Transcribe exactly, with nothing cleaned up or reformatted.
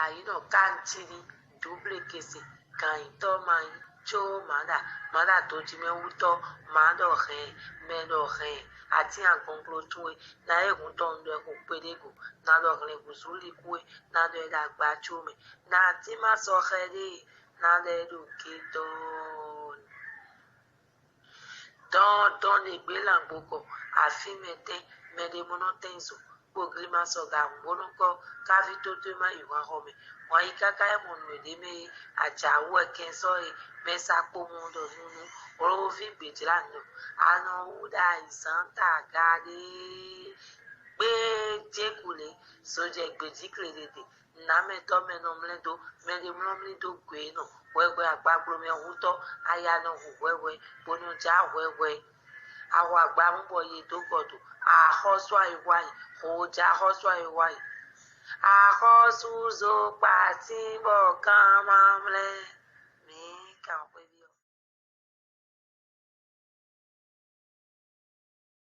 Ayǐ nɔ kántini dǔblekese gǎnyitɔ́ ma nyí có mǎ ɖa mǎ ɖa dojimɛwútɔ́ mǎ ɖɔ hɛn mɛ ɖɔ hɛn atín agɔnglo towe ná é hun tɔn ɖɔ xo kpeɖégo ná ɖɔ hlɛn hǔzú likú é ná ɖɔ é ɖo agba có mɛ ná tí ma sɔ́ xɛ ɖé ná ɖɔ é ɖo gedɔɔn. Dɔndɔn ɖe gbě lǎngbókɔ afímɛtɛn mɛɖé mɔ nɔ tɛn zo kpogli ma sɔga hǔnbónúkɔ káví tótó ma yi hwanxɔ mɛ. Wǎn yí káká é mɔ nǔ e ɖ'é mɛ é, ajǎwú wɛ kɛnsɔ́ é, mɛ sa kpo mɔ ɖɔ nunu hloví gbějlá nɔ. A nɔ wú ɖo ayǐzán ta aga ɖé gbé jékǔlé, zojɛ gbějí kleɖeɖe. Nǎmɛtɔ́ mɛ nɔ mlɛ́ dó mɛɖé mlɔ́ mlí dó gwe nɔ hwɛhwɛ agbagblomɛ hútɔ́ aya nɔ hu hwɛhwɛ bó nɔ já hwɛhwɛ. Ahwagbámú bɔ yě dó kɔ do axɔ́sú ayihwá yi xo já axɔ́sú ayihwá yi. Axɔ́sú zo kpatín bɔ gán má mlɛ́.